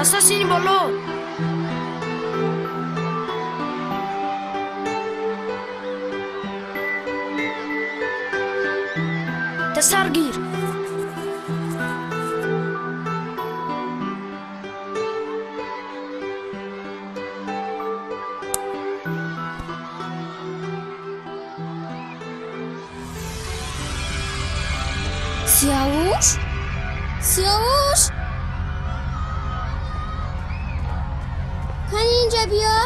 Аста сини боло. Тасаргир. Сиёвуш? Сиёвуш? Кани инҷа биё.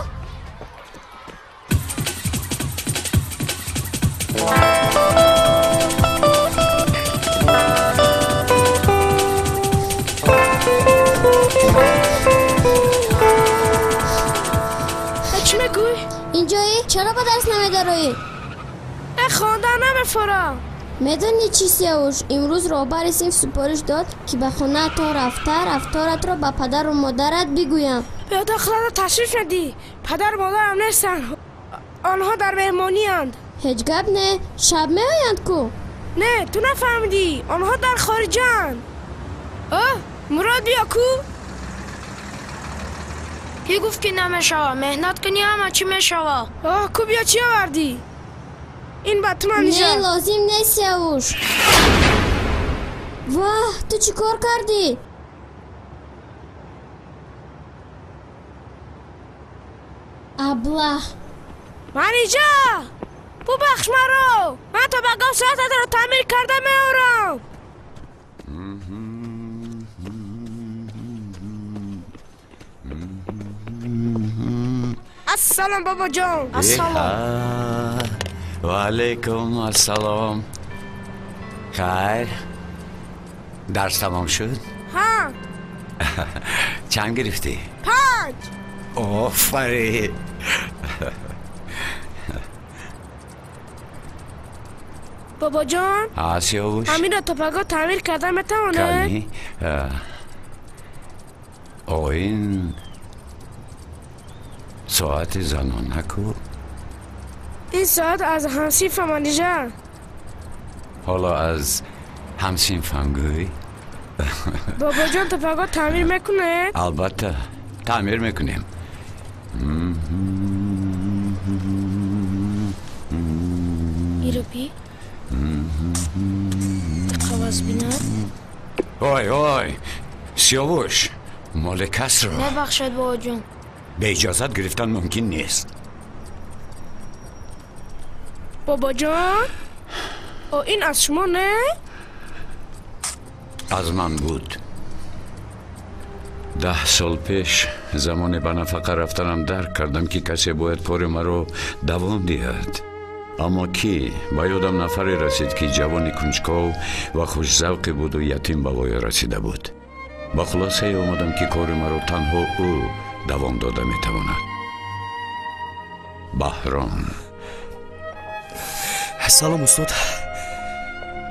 Чӣ мегӯй? Инҷоӣ? Чаро ба дарс намедароӣ? Хонда намефурам. Медонӣ чӣ, Сиёвуш? Имрӯз роҳбари синф супориш дод, ки ба хонаатон рафта рафторатро ба падару модарат бигӯям. Биёда худро ташриф надӣ. Падару модарам нестанд. Онҳо дар меҳмонианд. Ҳеҷ гап не, шаб меоянд ку? Не, ту нафаҳмидӣ. Онҳо дар хориҷаанд. Оҳ, Мурод биё ку? Кӣ гуфт ки намешава? Меҳнат кунӣ ҳама чӣ мешава. Оҳ, ку биё чӣ овардӣ? Ин ба ту Манижа. Не, лозим нест, Сиёвуш. Воҳ, ту чӣ кор кардӣ? Аблаҳ. Манижа! Бубахш маро! Ман то ба гоҳ соататро таъмир карда меорам. Ассалом, бобоҷон. Ассалом. Ва алайкум ассалом. Хайр, дарс тамом шуд? Ҳа. Чанд гирифтӣ? 5. Офарин. Бобоҷон, ҳа, Сиёвуш, ҳаминро то пагоҳ таъмир карда метавонед? Кани? Оин соати занона ку? Ин соат аз ҳамсинфа Манижа. Ҳоло аз ҳамсинфам гӯй? Бобоҷон, то пагоҳ таъмир мекунед? Албатта, таъмир мекунем. Иропи? Қаваз бинад? Ой, ой, Сиёвуш, моли касро. Мебахшед, бобоҷон. Бе иҷозат гирифтан мумкин нест. Бобоҷон, о ин аз шумо не? Аз ман буд. 10 сол пеш замоне ба нафақа рафтанам дарк кардам, ки касе бояд кори маро давом диҳад. Аммо кӣ? Ба ёдам нафаре расид, ки ҷавони кунҷков ва хушзавқе буду ятим ба воя расида буд. Ба хулосае омадам, ки кори маро танҳо ӯ давом дода метавонад. Баҳром. Салом, устод.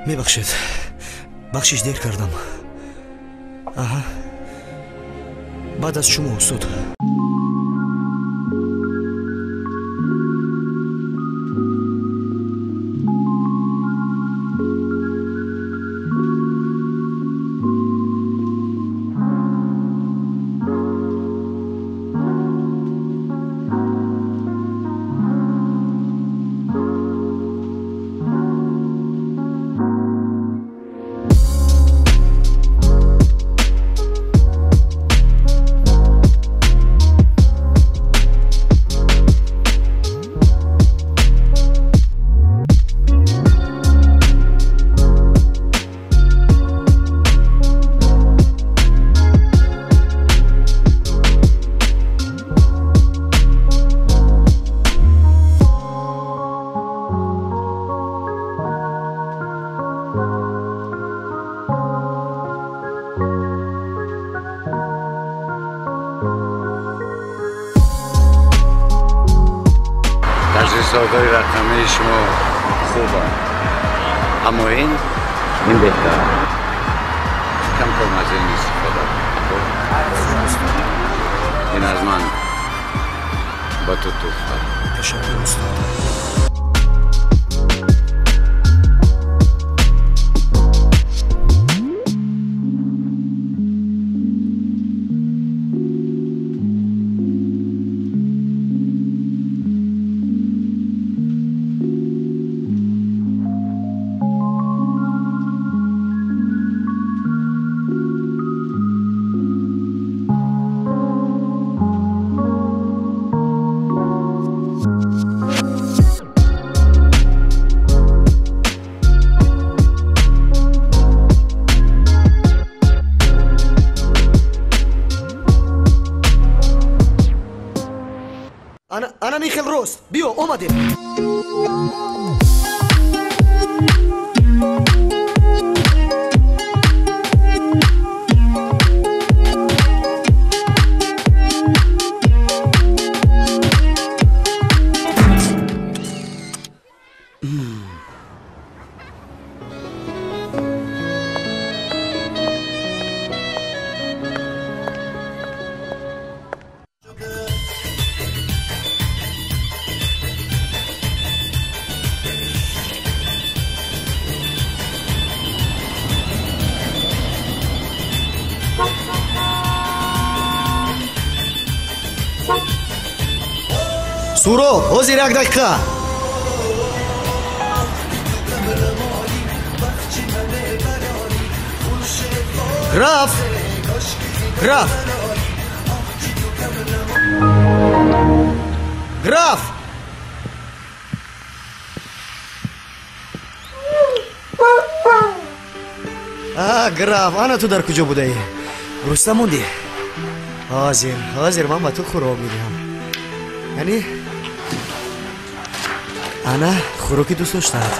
Мебахшед, бахшиш, дер кардам. Аҳа, баъд аз шумо, устод. таҷҳизотҳои рақамии шумо хубанд, аммо ин беҳтар. Камтар аз ин истифода кун. Ин аз ман ба ту туҳфа. Ташаккур, устод. Ана михел рост. Биё, омадем. Суроб, ҳозир як дақиқа. Граф! Граф! Граф! А, граф, ана ту дар куҷо будаӣ? Гурусна мондӣ? Ҳозир, ҳозир ман ба ту хӯрок медиҳам. Яъне ана хӯроки дӯст доштаат.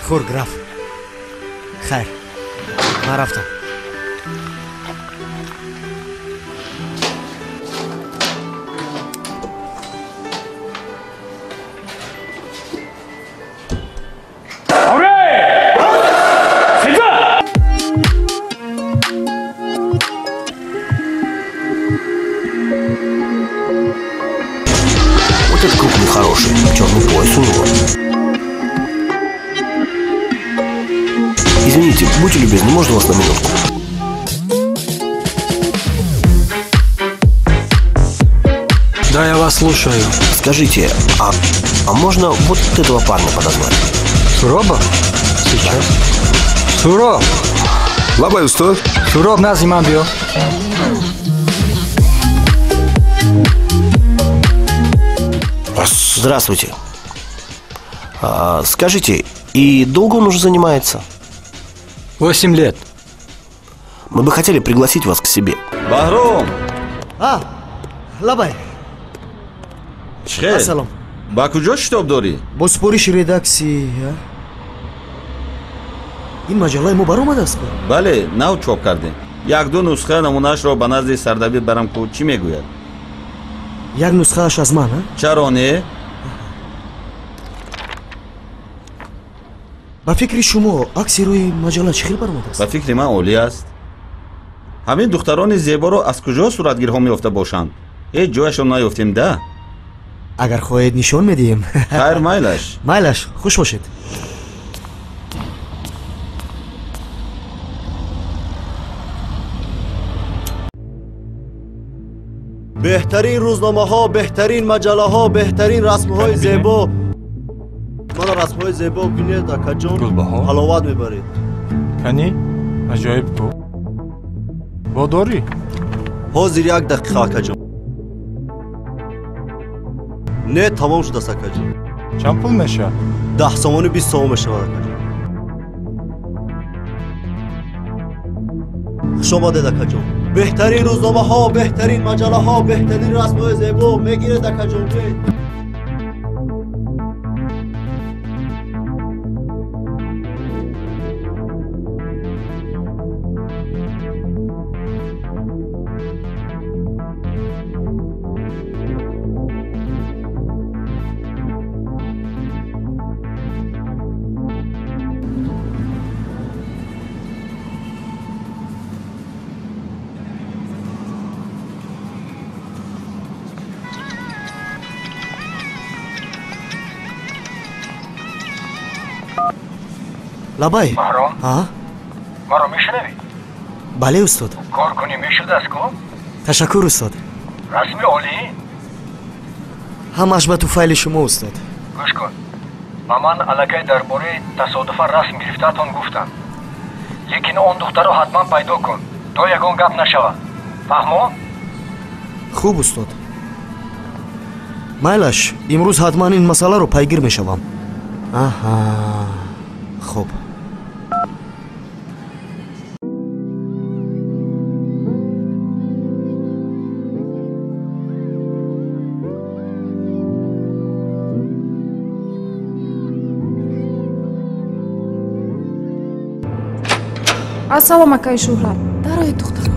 Хӯр, граф. Хайр, ман рафтам. Этот крупный хороший, черный пояс у него. Извините, будьте любезны, можно вас на минутку? Да, я вас слушаю. Скажите, а можно вот этого парня подозвать? Суроба? Сейчас. Да. Суроб! Лабай, устод. Суроб, назди ман биё. Здравствуйте. Скажите, и долго он уже занимается? 8 лет. Мы бы хотели пригласить вас к себе. Баҳром! А, лабай. Чхел. Ассалом. Ба куҷо шитоб дорӣ? Бо супориши редаксия. Ин маҷаллаи мо баромадааст? Бале, нав чоп кардем. Як-ду нусха намунаашро ба назди сардабир барам, ку чӣ мегӯяд? Як нусхааш аз ман, а? Чаро не? Ба фикри шумо акси рӯи маҷалла чӣ хел баромадааст? Ба фикри ман олӣ аст. Ҳамин духтарони зеборо аз куҷо суратгирҳо меёфта бошанд? Ҳеҷ ҷояшро наёфтем, да? Агар хоҳед нишон медиҳем. Хайр, майлаш. Майлаш, хуш бошед. Беҳтарин рӯзномаҳо, беҳтарин маҷаллаҳо, беҳтарин расмҳои зебо. Мана расмҳои зебо бинед, акаҷон, ҳаловат мебаред. Кани? Аҷоиб ку. Бо дорӣ? Ҳозир як дақиқа, акаҷон. Не, тамом шудааст, акаҷон. Чанд пул мешавад? 10 сомони 20 сомон мешавад, акаҷон. Хуш омадед, акаҷон. Беҳтарин рӯзномаҳо, беҳтарин маҷаллаҳо, беҳтарин расмҳои зебо мегиред, акаҷон. Лабай. Баҳром? А? Маро мешунавӣ? Бале, устод. Кор кунӣ мешудааст ку? Ташаккур, устод. Расми олӣ? Ҳамааш ба туфайли шумо, устод. Гӯш кун, ба ман аллакай дар бораи тасодуфан расм гирифтаатон гуфтанд. Лекин он духтарро ҳатман пайдо кун, то ягон гап нашавад. Фаҳмо? Хуб, устод. Майлаш, имрӯз ҳатман ин масъаларо пайгир мешавам. Аҳа, хуб. Ассалом, акаи Шӯҳрат. Дароед, духтаро.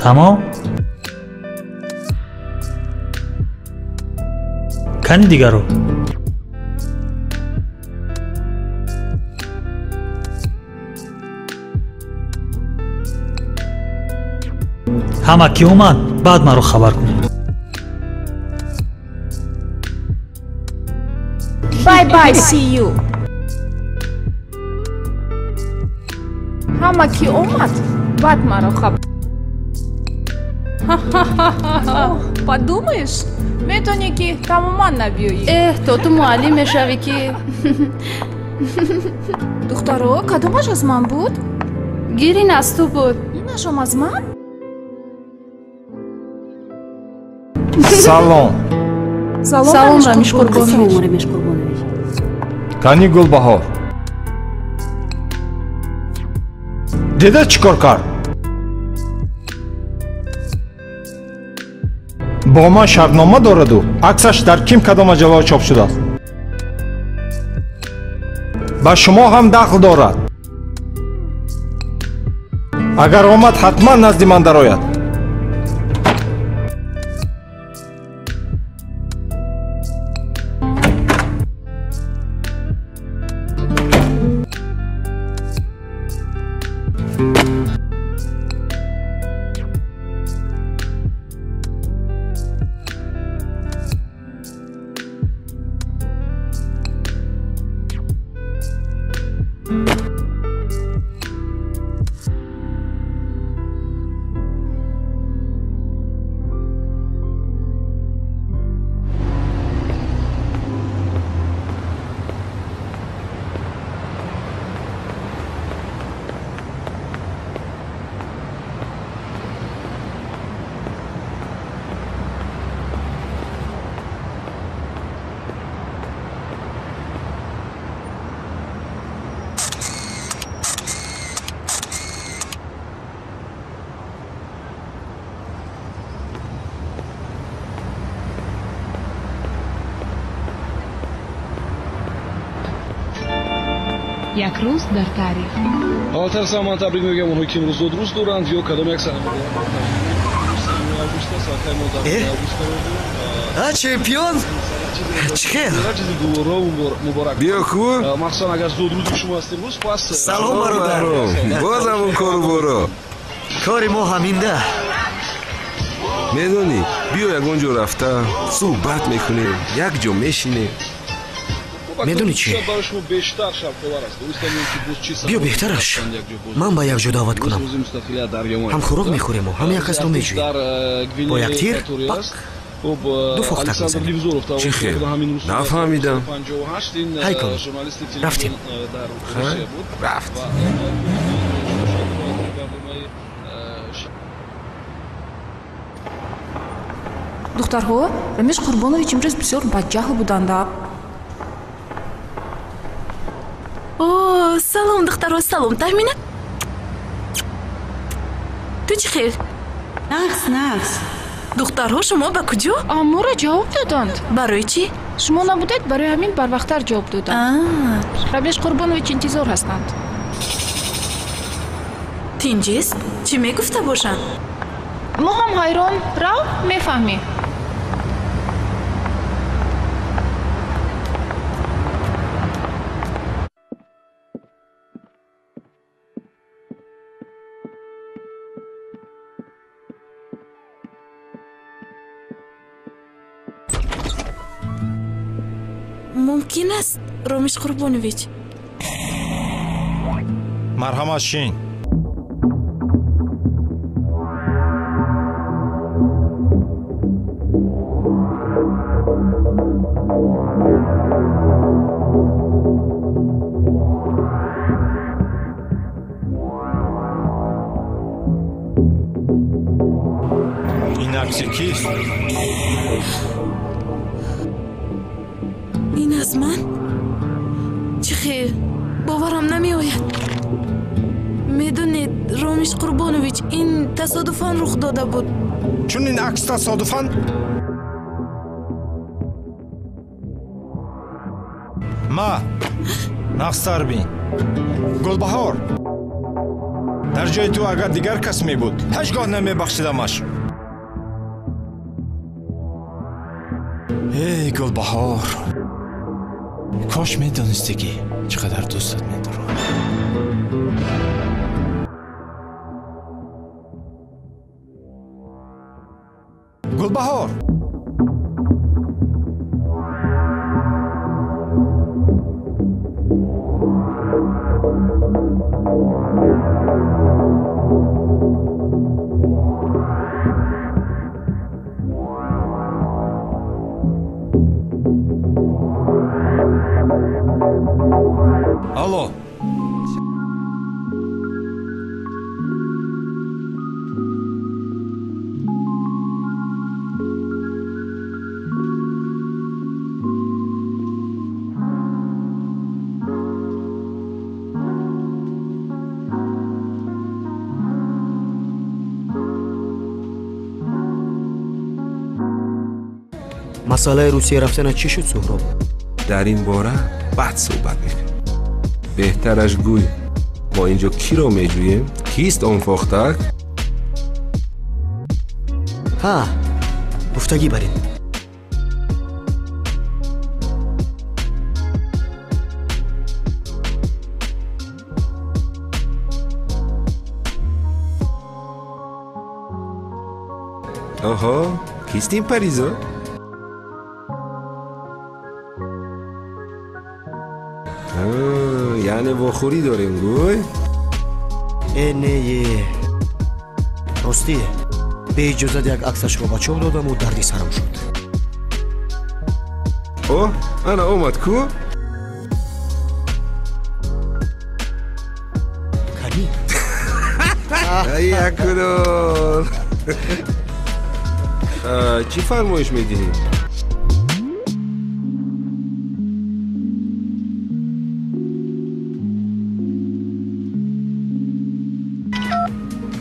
Тамом? Кани дигаро? Ҳама ки омад, баъд маро хабар кунед. Bye bye, see you. Ҳама ки омад, баъд маро хабар. Подумаешь, метавонӣ ки тамоман набиёӣ. Эҳ, то ту муаллим мешавӣ ки. Духтаро, кадомаш аз ман буд? Гирин аз ту буд. Инашом аз ман? Салом. Салом, Рамиш Қурбонович. Кани Гулбаҳор? Деда чӣ кор кард? Бо ман шартнома дораду аксаш дар ким кадом маҷаллаҳо чоп шудааст. Ба шумо ҳам дахл дорад. Агар омад, ҳатман назди ман дарояд. Як рӯз дар таърих. Аввалтар ман табрик мегӯям онҳое ки имрӯз зудрӯз доранд ё кадом як сана. А чемпион? Чӣ хел? Биё ку? Махсусан агар зудрӯзи шумо аст имрӯз, пас салом бародар. Бозам он кору боро. Кори мо ҳаминда. Медонӣ, биё ягон ҷо рафта суҳбат мекунем, як ҷо мешинем. Медонӣ чӣ? Биё беҳтараш ман ба як ҷо даъват кунам. Ҳам хӯрок мехӯрему, ҳам як касро меҷӯем. Бо як тир пак ду фохтак мезанем. Чӣ хел? Нафаҳмидам. Ҳай кун, рафтем. Рафт. Духтарҳо, Рамиш Қурбонович имрӯз бисёр бадҷаҳл буданда. О, салом, духтаро, салом, Таҳмина. Ту чӣ хел? Нағз, нағз. Духтарҳо, шумо ба куҷо? Моро ҷавоб доданд. Барои чӣ? Шумо набудед, барои ҳамин барвақттар ҷавоб доданд. Рамиш Қурбонович интизор ҳастанд. Тинҷист? Чӣ мегуфта бошанд? Мо ҳам ҳайрон. Рав, мефаҳмӣ. Мумкин аст, Ромиш Қурбонович? Марҳамат, шин. Ин акси кист? Ин аз ман? Чӣ хел? Боварам намеояд. Медонед, Ромиш Қурбонович, ин тасодуфан рух дода буд. Чунин акс тасодуфан? Ма, нағзтар бин. Гулбаҳор, дар ҷои ту агар дигар кас мебуд, ҳеҷ гоҳ намебахшидамаш. Эй Гулбаҳор, кош медонистӣ, ки чӣ қадар дӯстат медорам. Гулбаҳор! Алло. Масъалаи Русия рафтана чӣ шуд, Суҳроб? Дар ин бора баъд суҳбат мекунем. Беҳтараш гӯй, мо инҷо киро меҷӯем? Кист он фохтак? Ҳа, гуфтагӣ бар ин. Оҳо, кист ин паризо? Яъне вохӯрӣ дорем, гӯй? Э, не, е. Ростӣ, беиҷозат як аксашро ба чоп додаму дарди сарам шуд. О, ана омад ку? Кани? Якудон! Чӣ фармоиш медиҳӣ?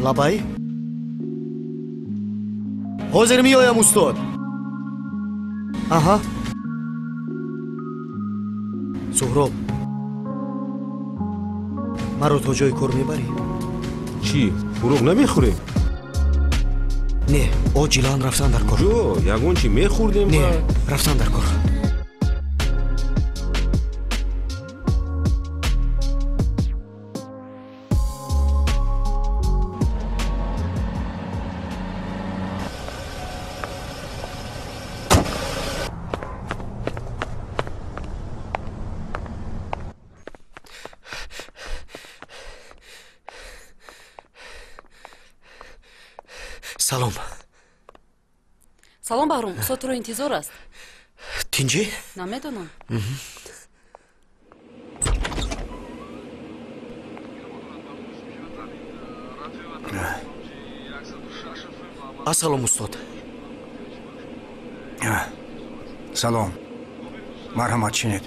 Лабай? Ҳозир меоям, устод. Аҳа. Суҳроб, маро то ҷои кор мебарӣ? Чӣ, фурӯғ намехӯрем? Не, оҷилан рафтан дар кор. Ҷо, ягон чӣ мехӯрдем? Не, рафтан дар кор. Салом. Салом, Баҳром, устод туро интизор аст. Тинҷӣ? Намедонам. Ассалом, устод. Салом. Марҳамат, шинед.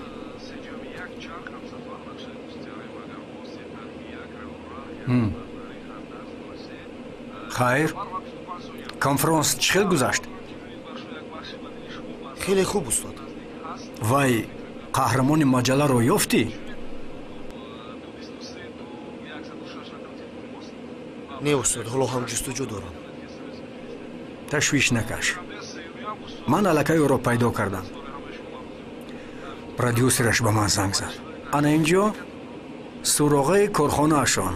Хайр, конфронс чӣ хел гузашт? Хеле хуб, устод. Вай қаҳрамони маҷалларо ёфтӣ? Не, устод, ҳоло ҳам ҷустуҷӯ дорам. Ташвиш накаш. Ман аллакай ӯро пайдо кардам. Продюсераш ба ман занг зад. Ана инҷо суроғаи корхонаашон.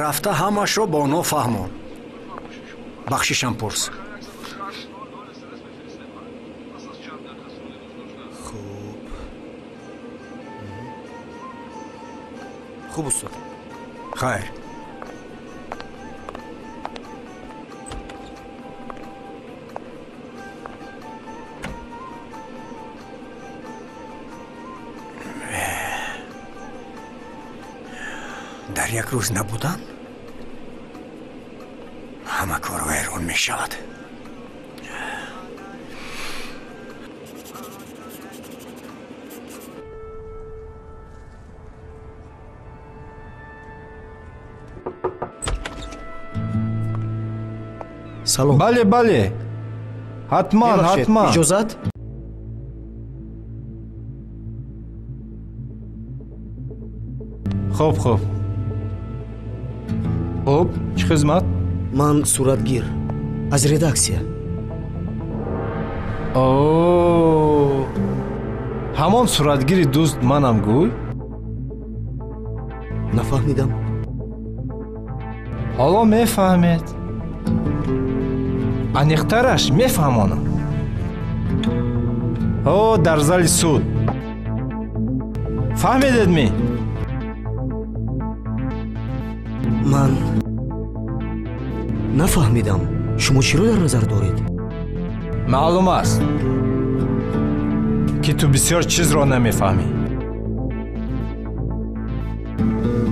Рафта ҳамашро бо онҳо фаҳмон. Бахшишам пурс. Хуб. Хуб, устод. Хайр. Дар як рӯз набудан ҳама кор вайрон мешавад. Салом. Бале, бале, ҳатман, ҳатман. Иҷозат? Хуб, хуб, хуб, чӣ хизмат? Ман суратгир аз редаксия. О, ҳамон суратгири дӯст манам гӯй? Нафаҳмидам. Ҳоло мефаҳмед. Аниқтараш мефаҳмонам. О, дар зали суд. Фаҳмидед ми? Ман нафаҳмидам. Шумо чиро дар назар доред? Маълум аст, ки ту бисёр чизро намефаҳмӣ.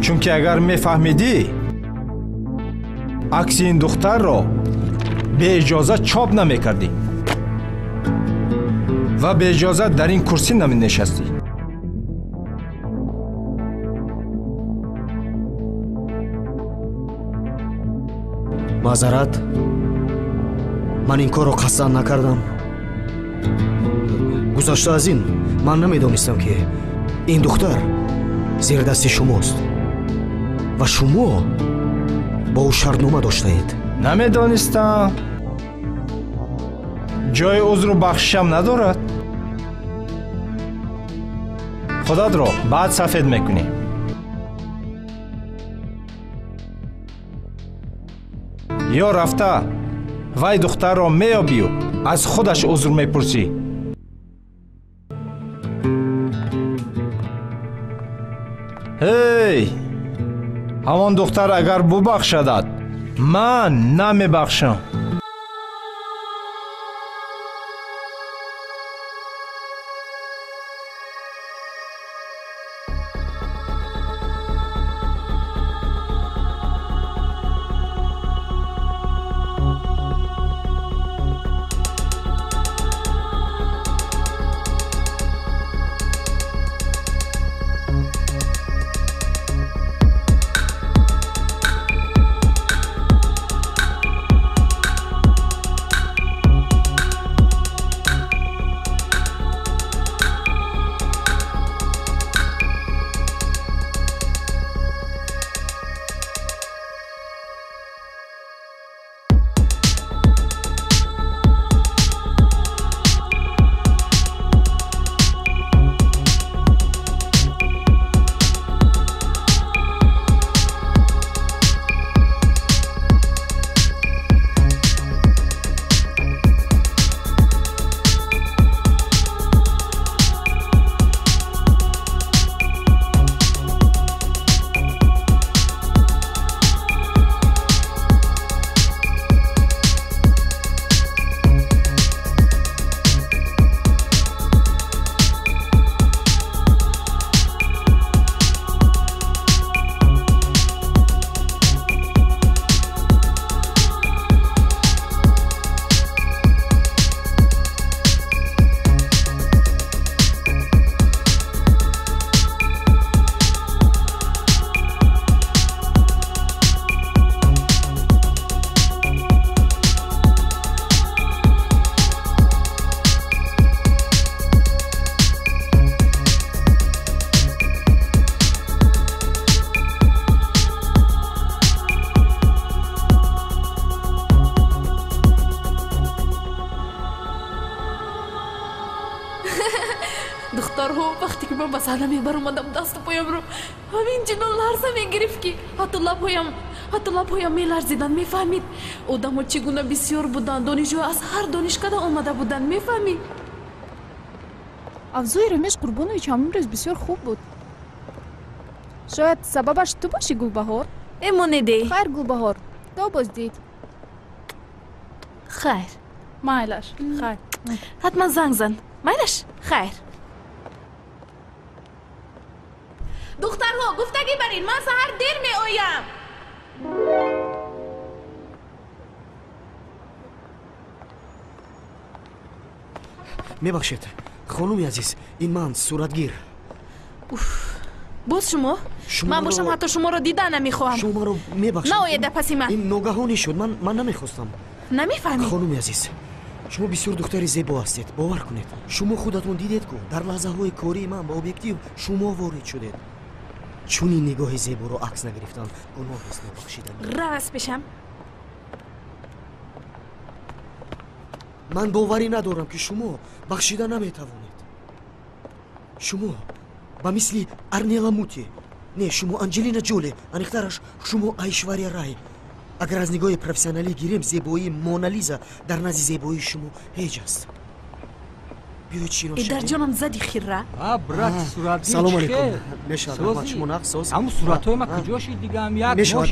Чунки агар мефаҳмидӣ, акси ин духтарро беиҷозат чоп намекардӣ ва беиҷозат дар ин курсӣ наменишастӣ. Маъзарат, ман ин корро қасдан накардам. Гузашта аз ин, ман намедонистам, ки ин духтар зердасти шумост ва шумо бо ӯ шартнома доштаед. Намедонистам. Ҷои узру бахшишам надорад. Худатро баъд сафед мекунӣ. Ё рафта вай духтарро меёбию аз худаш узр мепурсӣ. Ҳей, ҳамон духтар агар бубахшадад, ман намебахшам. Духтарҳо, вақте ки ман ба саҳна мебаромадам, дасту поямро ҳамин чунон ларза мегирифт, ки ҳатто лабҳоям меларзиданд. Мефаҳмид, одамо чӣ гуна бисёр буданд, донишҷӯ аз ҳар донишкада омада буданд. Мефаҳмӣ? Авзои Рамеш Қурбонович ҳамин рӯз бисёр хуб буд. Шояд сабабаш ту бошӣ, Гулбаҳор? Эмонеде. Хайр, Гулбаҳор, то боздид. Хайр. Майлаш, хайр. Ҳатман занг зан. Майлаш, хайр. Духтарҳо, гуфтагӣ барин, ман саҳар дер меоям. Мебахшед, хонуми азиз, ин ман суратгир. Уф, боз шумо? Ман бошам, ҳатто шуморо дида намехоҳам. Шумо маро мебахшед. Наоеда паси ман. Ин ногаҳонӣ шуд, ман намехостам. Намефаҳмӣ? Хонуми азиз, шумо бисёр духтари зебо ҳастед, бовар кунед. Шумо худатон дидед ку, дар лаҳзаҳои кории ман ба объектив шумо ворид шудед. Чунин нигоҳи зеборо акс нагирифтан гуноҳ аст, нобахшидан. Рав аз пешам. Ман боварӣ надорам, ки шумо бахшида наметавонед. Шумо ба мисли Арнела Мути, не, шумо Анҷелина Ҷоли, аниқтараш шумо Айшвария Рай. Агар аз нигоҳи профессионалӣ гирем, зебоии Монализа дар назди зебоии шумо ҳеҷ аст. Биёед шинос шавем. Дар ҷонам зади хирра. Брат, суратгир. Салом алейкум. Мешавад, раҳмат, шумо нағз соз? Ҳамун суратҳои ма куҷо шид дигам? Як мешавад,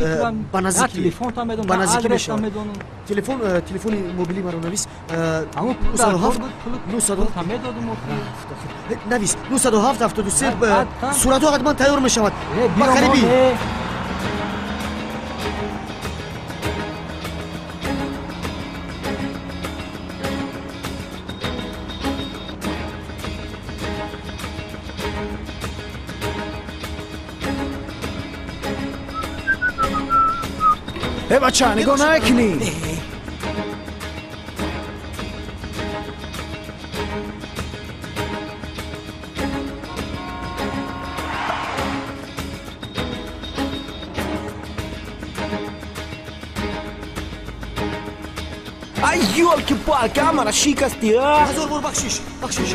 ба наздикӣ. Телефонтам медонам, ба наздикӣ адресам мешавад. медонам. Телефон, телефони мобилии маро навис. Ҳамун пул дар кор 907 буд, 907 медодум. Навис 907 73. Суратҳо ҳатман тайёр мешавад. Ба қарибӣ. Э, бача, нигоҳ накунӣ. Ай, ёлки-палки, амара шикасти, а? Ҳазор бор бахшиш, бахшиш.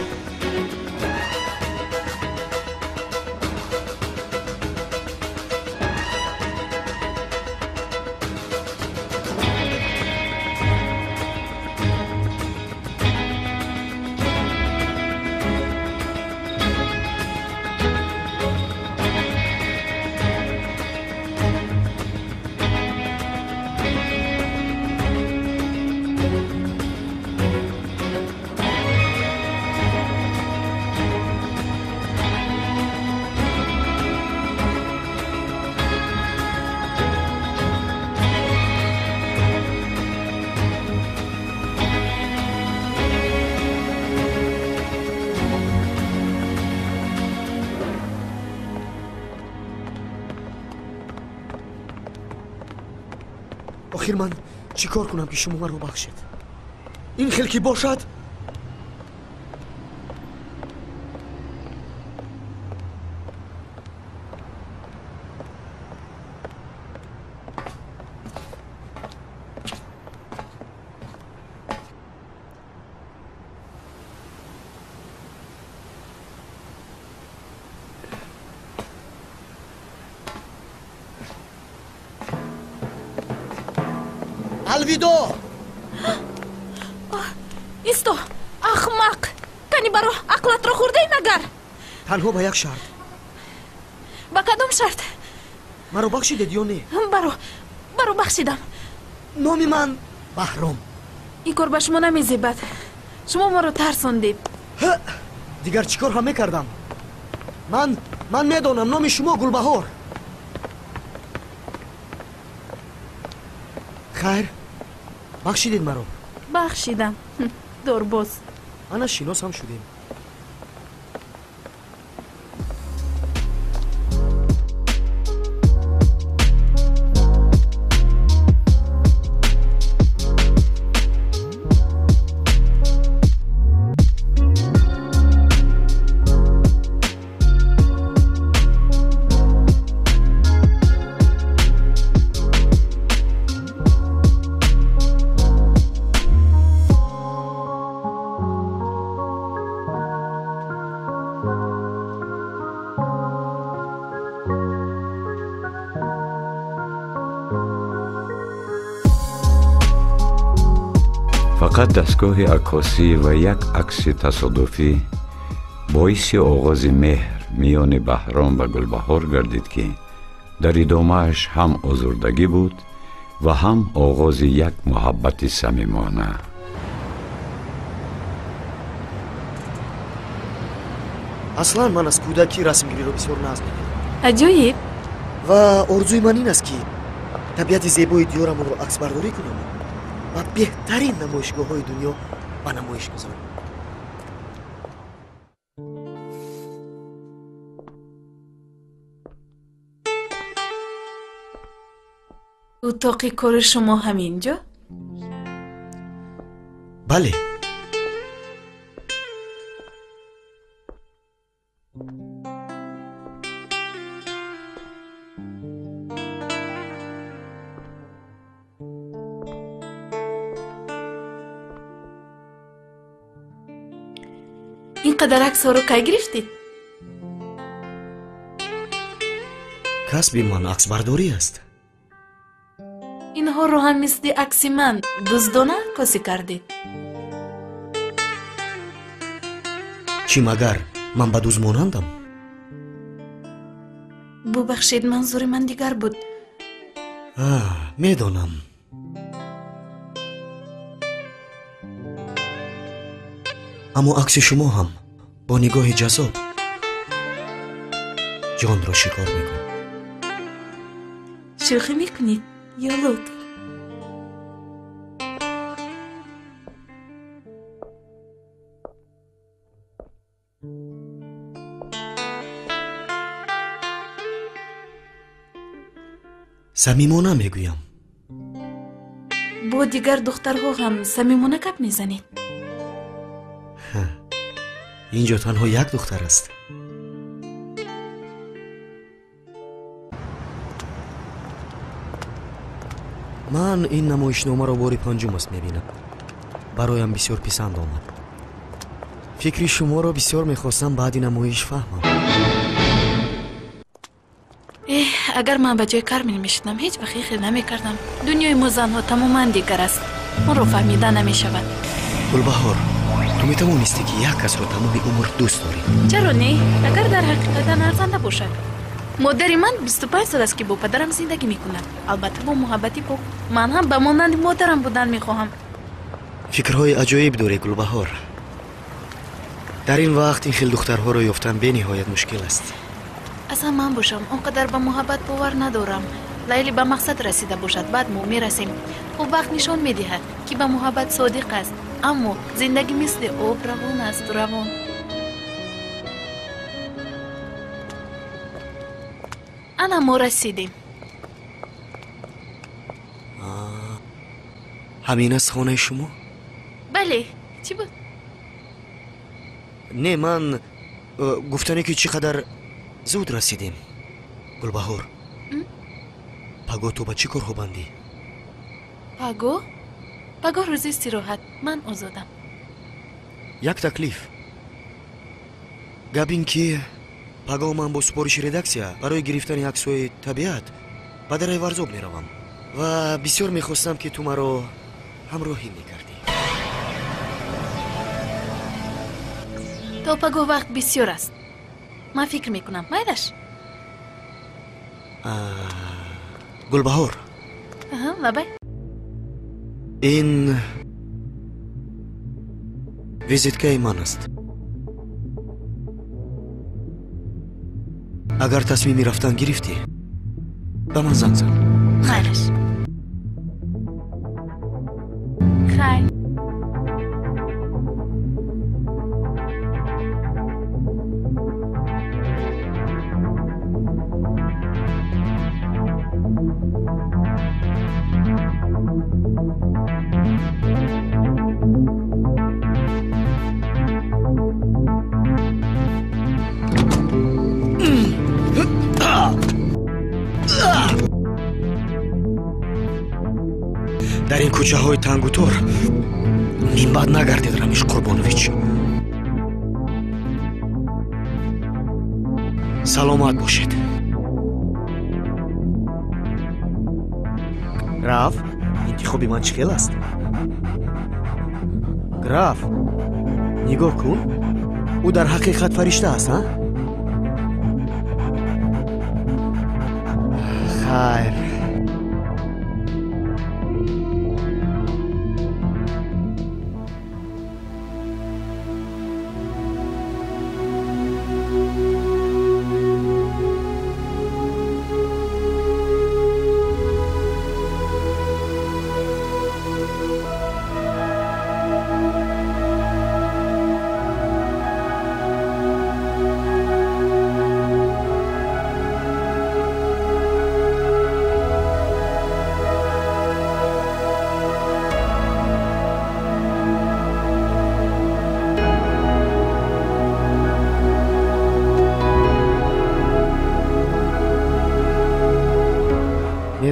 Охир ман чӣ кор кунам, ки шумо маро бахшед? Ин хел ки бошад, алвидо. Исто, ахмақ! Кани баро, ақлатро хӯрдаи магар? Танҳо ба як шарт. Ба кадом шарт? Маро бахшидед ё не? Баро, баро, бахшидам. Номи ман Баҳром. Ин кор ба шумо намезебад. Шумо моро тарсондед. Дигар чӣ кор ҳам мекардам? Ман медонам, номи шумо Гулбаҳор. Хайр, бахшидед маро? Бахшидам, дорбоз. Ана шинос ҳам шудем. Фақат дастгоҳи аккосӣ ва як акси тасодуфӣ боиси оғози меҳр миёни Баҳром ва Гулбаҳор гардид, ки дар идомааш ҳам озурдагӣ буд ва ҳам оғози як муҳаббати самимона. Аслан ман аз кӯдакӣ расмгириро бисёр нағз мебинам. Аҷоиб! Ва орзуи ман ин аст, ки табиати зебои диёрамонро аксбардорӣ кунам ва беҳтарин намоишгоҳҳои дунё ба намоиш гузорам. Утоқи кори шумо ҳамин ҷо? Бале. Ин қадар аксҳоро кай гирифтед? Касби ман аксбардорӣ аст. Инҳоро ҳам мисли акси ман дуздона аккосӣ кардед? Чӣ магар ман ба дузд монандам? Бубахшед, манзури ман дигар буд. Медонам. Аммо акси шумо ҳам бо нигоҳи ҷаззоб ҷонро шикор мекунад. Шӯхӣ мекунед ё лутф? Самимона мегӯям. Бо дигар духтарҳо ҳам самимона гап мезанед? Инҷо танҳо як духтар аст. Ман ин намоишномаро бори панҷум аст мебинам. Бароям бисёр писанд омад. Фикри шуморо бисёр мехостам баъди намоиш фаҳмам. Эҳ, агар ман ба ҷои Кармен мешудам, ҳеҷ вақт хел намекардам. Дунёи мо занҳо тамоман дигар аст. Онро фаҳмида намешавад. Гулбаҳор, ту метавонистӣ ки як касро тамоми умр дӯст дорӣ? Чаро не? Агар дар ҳақиқатан арзанда бошад. Модари ман 25 сол аст ки бо падарам зиндагӣ мекунад. Албатта бо муҳаббати пок. Ман ҳам ба монанди модарам будан мехоҳам. Фикрҳои аҷоиб дорӣ, Гулбаҳор. Дар ин вақт ин хел духтарҳоро ёфтан бениҳоят мушкил аст. Аслан ман бошам, он қадар ба муҳаббат бовар надорам. Лайли ба мақсад расида бошад, баъд мо мерасем. Ӯ вақт нишон медиҳад, ки ба муҳаббат содиқ аст. Аммо зиндагӣ мисли об равон аст, равон. Ана мо расидем. Ҳамин аст хонаи шумо? Бале, чӣ буд? Не, ман гуфтане ки чӣ қадар зуд расидем. Гулбаҳор, пагоҳ ту ба чӣ корҳо бандӣ? Пагоҳ? Пагоҳ рӯзи истироҳат, ман озодам. Як таклиф. Гап ин ки пагоҳ ман бо супориши редаксия барои гирифтани аксҳои табиат ба дараи Варзоб меравам ва бисёр мехостам ки ту маро ҳамроҳӣ мекардӣ. То пагоҳ вақт бисёр аст. Ман фикр мекунам, майлаш? Гулбаҳор. Лабай. Ин визиткаи ман аст. Агар тасмими рафтан гирифтӣ, ба ман занг зан. Майлаш. Хайр. Дар ин кӯчаҳои тангутор минбаъд нагардед, Рамиш Қурбонович. Саломат бошед. Граф, интихоби ман чӣ хел аст? Граф, нигоҳ кун, ӯ дар ҳақиқат фаришта аст, а? Хайр.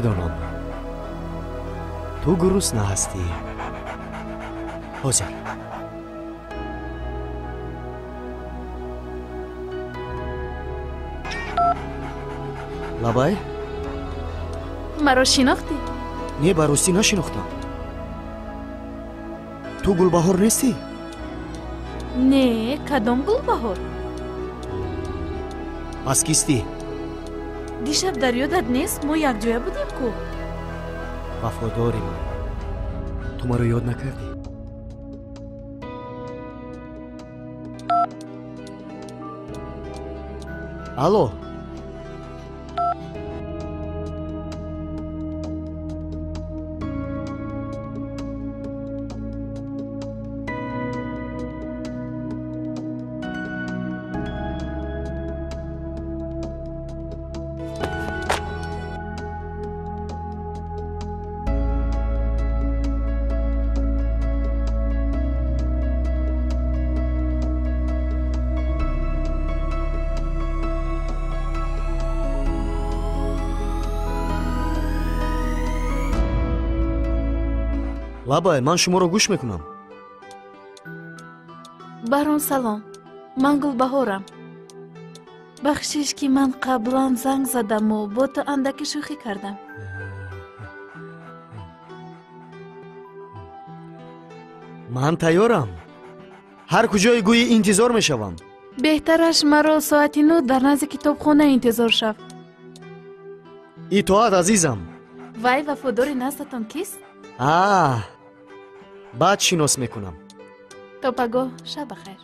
Медонам, ту гурусна ҳастӣ. Ҳозир. Лабай? Маро шинохтӣ? Не, ба ростӣ нашинохтам. Ту Гулбаҳор нестӣ? Не, кадом Гулбаҳор? Пас кистӣ? Дишаб дар ёдат нест, мо якҷоя будем ку? Вафодори ман, ту маро ёд накардӣ? Алло? Лабай, ман шуморо гӯш мекунам. Баҳром, салом. Ман Гулбаҳорам. Бахшиш, ки ман қаблан занг задаму бо ту андаке шӯхӣ кардам. Ман тайёрам. Ҳар куҷое гӯӣ интизор мешавам. Беҳтараш маро соати 9 дар назди китобхона интизор шав. Итоат, азизам. Вай вафодори наздатон кист? Баъд шинос мекунам. То пагоҳ, шаб бахайр.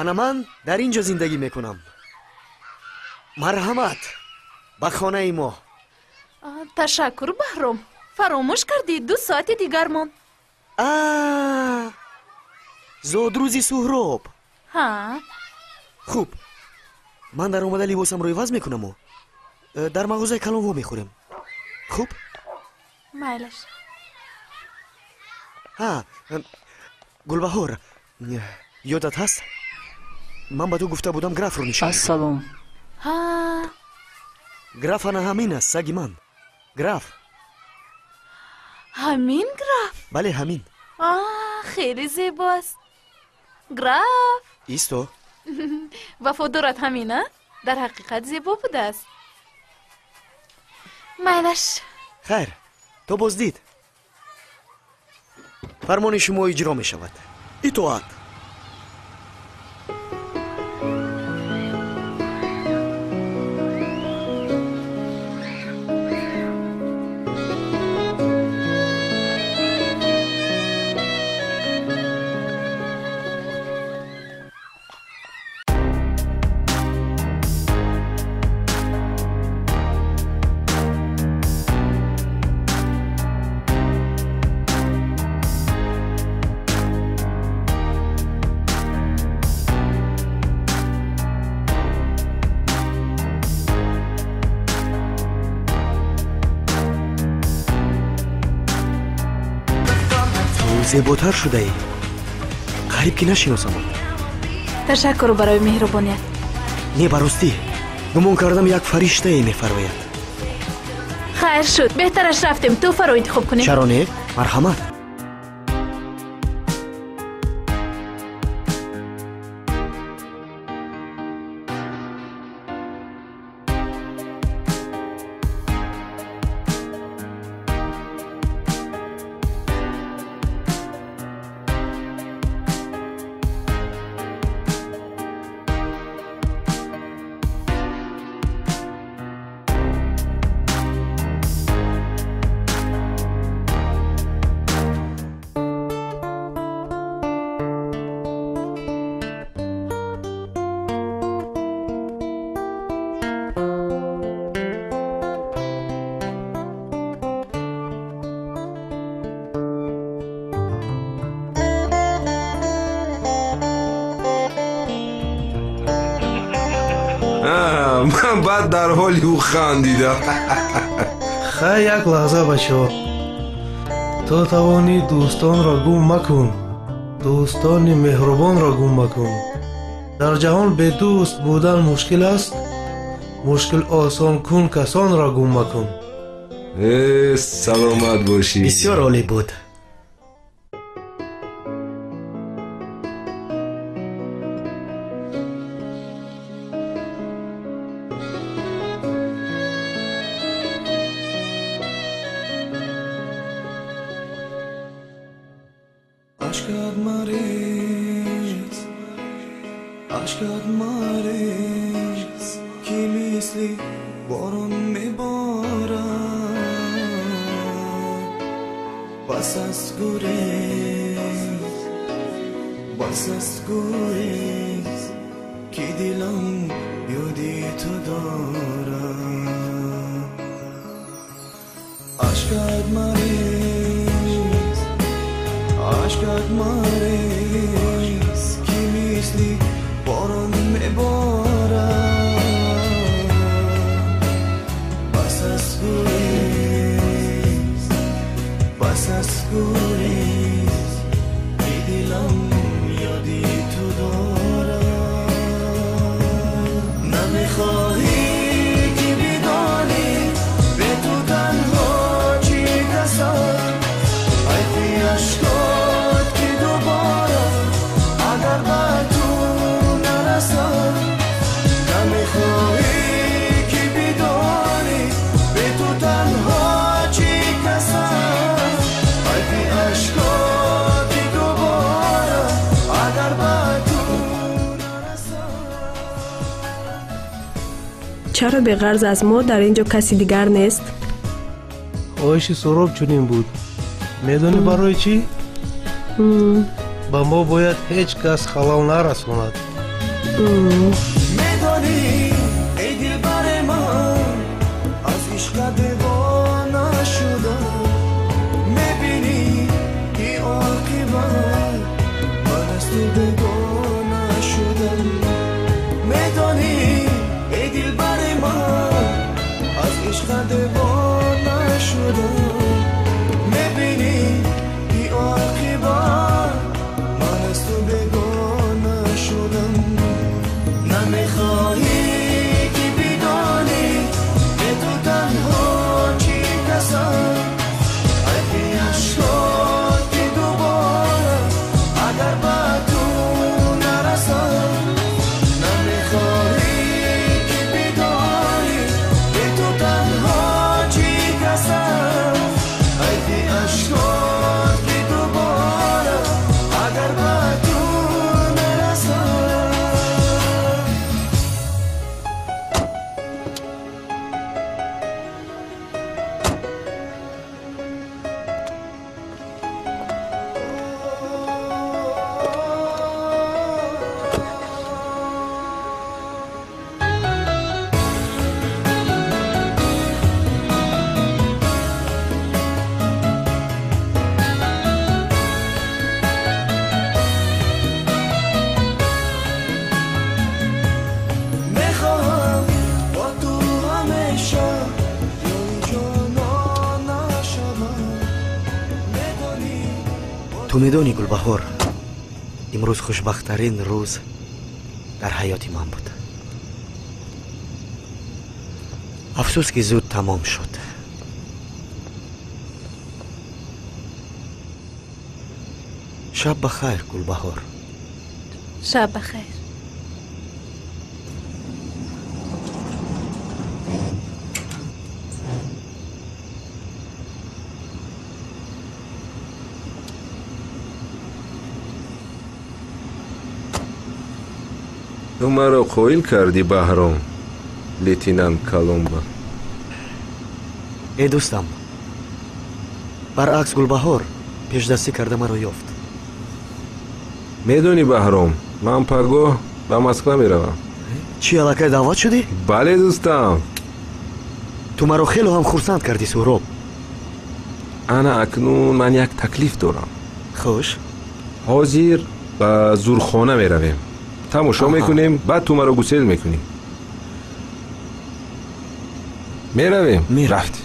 Ана ман дар ин ҷо зиндагӣ мекунам. Марҳамат, ба хонаи мо. Ташаккур, Баҳром. Фаромӯш кардӣ, 2 соати дигар монд. Зодрӯзи Суҳроб. Ҳа. Хуб, ман дар омада либосамро иваз мекунаму дар мағозаи калон во мехӯрем. Хуб? Майлаш. Ҳа, Гулбаҳор, ёдат ҳаст? Ман ба ту гуфта будам графро нишон. Ассалом. Ҳа. Граф ана ҳамин аст, саги ман. Граф. Ҳамин граф? Бале, ҳамин. Хеле зебо аст. Граф. Исто. Вафодорат ҳамин, а? Дар ҳақиқат зебо будааст. Майлаш. Хайр, то боздид. Фармони шумо иҷро мешавад. Итоат. Зеботар шудаӣ. Қариб ки нашиносамад. Ташаккур барои меҳрубоният. Не, ба ростӣ гумон кардам як фариштае мефармояд. Хайр шуд, беҳтараш рафтем, тӯҳфаро интихоб кунем. Чаро не? Марҳамат. Ман баъд дар ҳоли ӯ хандидам. Хай, як лаҳза, бачаҳо. То тавонӣ, дӯстонро гум макун, дӯстони меҳрубонро гум макун. Дар ҷаҳон бедӯст будан мушкил аст, мушкил осон кун, касонро гум макун. Э, саломат бошӣ. Бисёр олӣ буд. Ашкат марез, ашкат марез, ки мисли борон меборад. Бас аст гурез, бас аст гурез, ки дилам ёди ту дорад. Ашкат марез, ашкат марез, ки мисли борон меборад. Бас аст гурез, бас аст гурез, ки дилам ёди ту дорад. Намехоҳӣ ки бидонӣ бе ту танҳо чӣ касад. Ҳайфи ашкот ки дубора агар ба ту нарасад. Намехоҳӣ ки бидонӣ бе ту танҳо чӣ касад. Ҳайфи ашкот ки дубора агар ба ту нарасад. Чаро беғарз аз мо дар ин ҷо каси дигар нест? Хоҳиши Суҳроб чунин буд. Медонӣ барои чӣ? Ба мо бояд ҳеҷ кас халал нарасонад. Медонӣ, эй дилбари ман, аз ишқат девона шудам. Мебинӣ, ки оқибат ман аз ту бегона шудам. Медонӣ, эй дилбари ман, аз ишқат девона шудам. Мебинӣ, ки оқибат ман аз ту бегона шудам. Намехоҳӣ ки бидонӣ бе ту танҳо чӣ касад. Ҳайфи ашкот ки дубора агар ба ту нарасад. Намехоҳӣ ки бидонӣ бе ту танҳо чӣ касад. Ҳайфи ашкот ки дубора агар ба ту нарасад. Мехоҳам бо ту ҳамеша ёри ҷонона шавам. Медонӣ, Ту медонӣ, Гулбаҳор, имрӯз хушбахттарин рӯз дар ҳаёти ман буд. Афсӯс, ки зуд тамом шуд. Шаб ба хайр, Гулбаҳор. Шаб ба хайр. Ту маро қоил кардӣ, Баҳром, лейтенант Коломбо. Э дӯстам, баръакс, Гулбаҳор пешдастӣ карда маро ёфт. Медонӣ, Баҳром, ман пагоҳ ба Москва меравам. Чӣ, аллакай даъват шудӣ? Бале, дӯстам. Ту маро хело ҳам хурсанд кардӣ, Суҳроб. Ана акнун ман як таклиф дорам. Хуш. Ҳозир ба зурхона меравем, тамошо мекунем, баъд ту маро гусел мекунӣ. Меравем? Рафтем.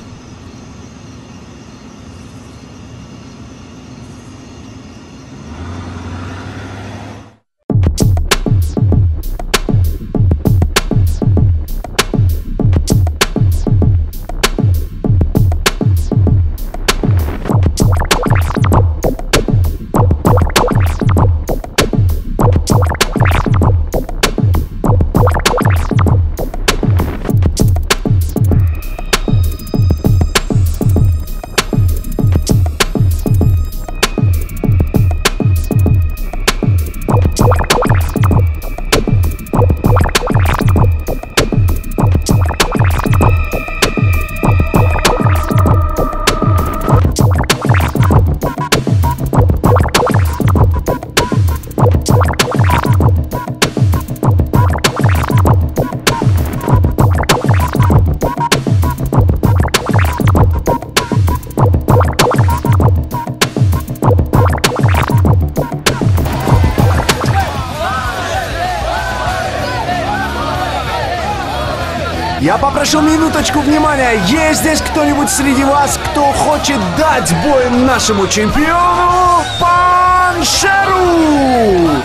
Я попрошу минуточку внимания. Есть здесь кто-нибудь среди вас, кто хочет дать бой нашему чемпиону Паншеру?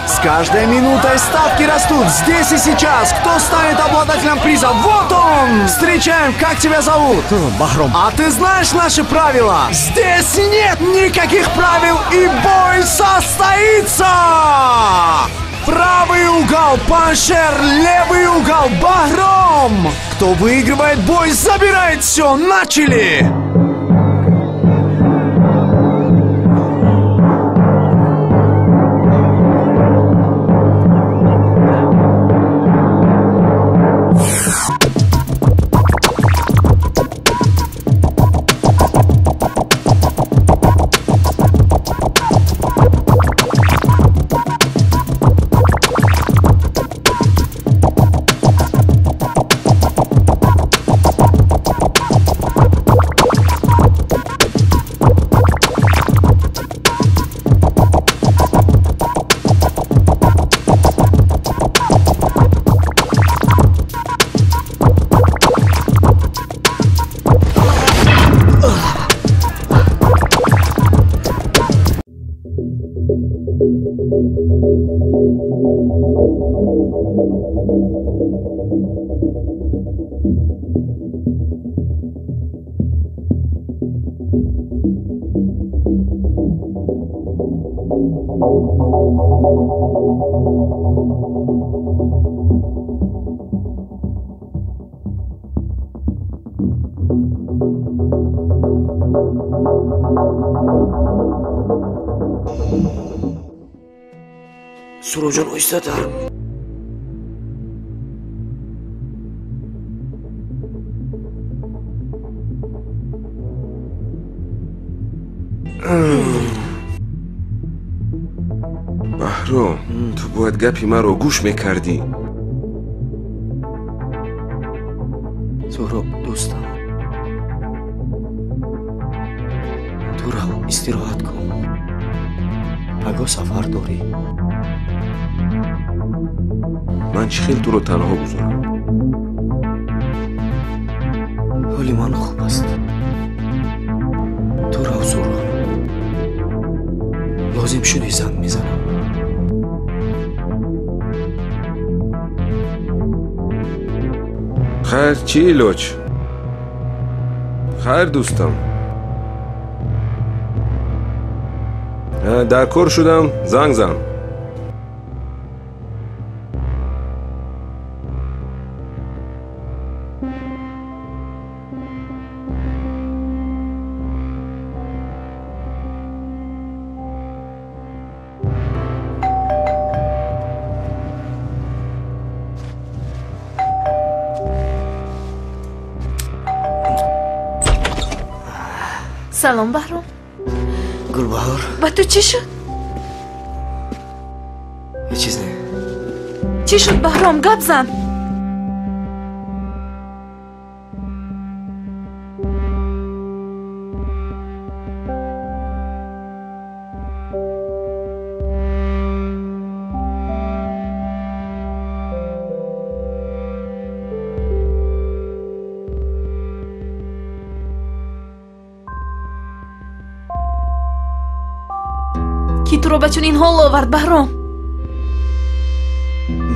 С каждой минутой ставки растут. Здесь и сейчас. Кто станет обладателем приза? Вот он! Встречаем. Как тебя зовут? Бахром. А ты знаешь наши правила? Здесь нет никаких правил, и бой состоится! Правый угол Паншер, левый угол Бахром. Кто выигрывает бой, забирает все. Начали! Суроҷон, оҳистатар. Баҳром, ту бояд гапи маро гӯш мекардӣ. Суҳроб, дӯстам, ту рав, истироҳат кун. Пагоҳ сафар дорӣ. Ман чӣ хел туро танҳо гузорам? Ҳоли ман хуб аст. Ту рав, Суҳроб. Лозим шуди занг мезанам. Хайр, чӣ илоҷ? Хайр, дӯстам. Дар кор шудам, занг зан. Салом, Баҳром. Гулбаҳор. Ба ту чӣ шуд? Ҳеҷ чиз не. Чӣ шуд, Баҳром? Гап зан. Ки туро ба чунин ҳол овард, Баҳром?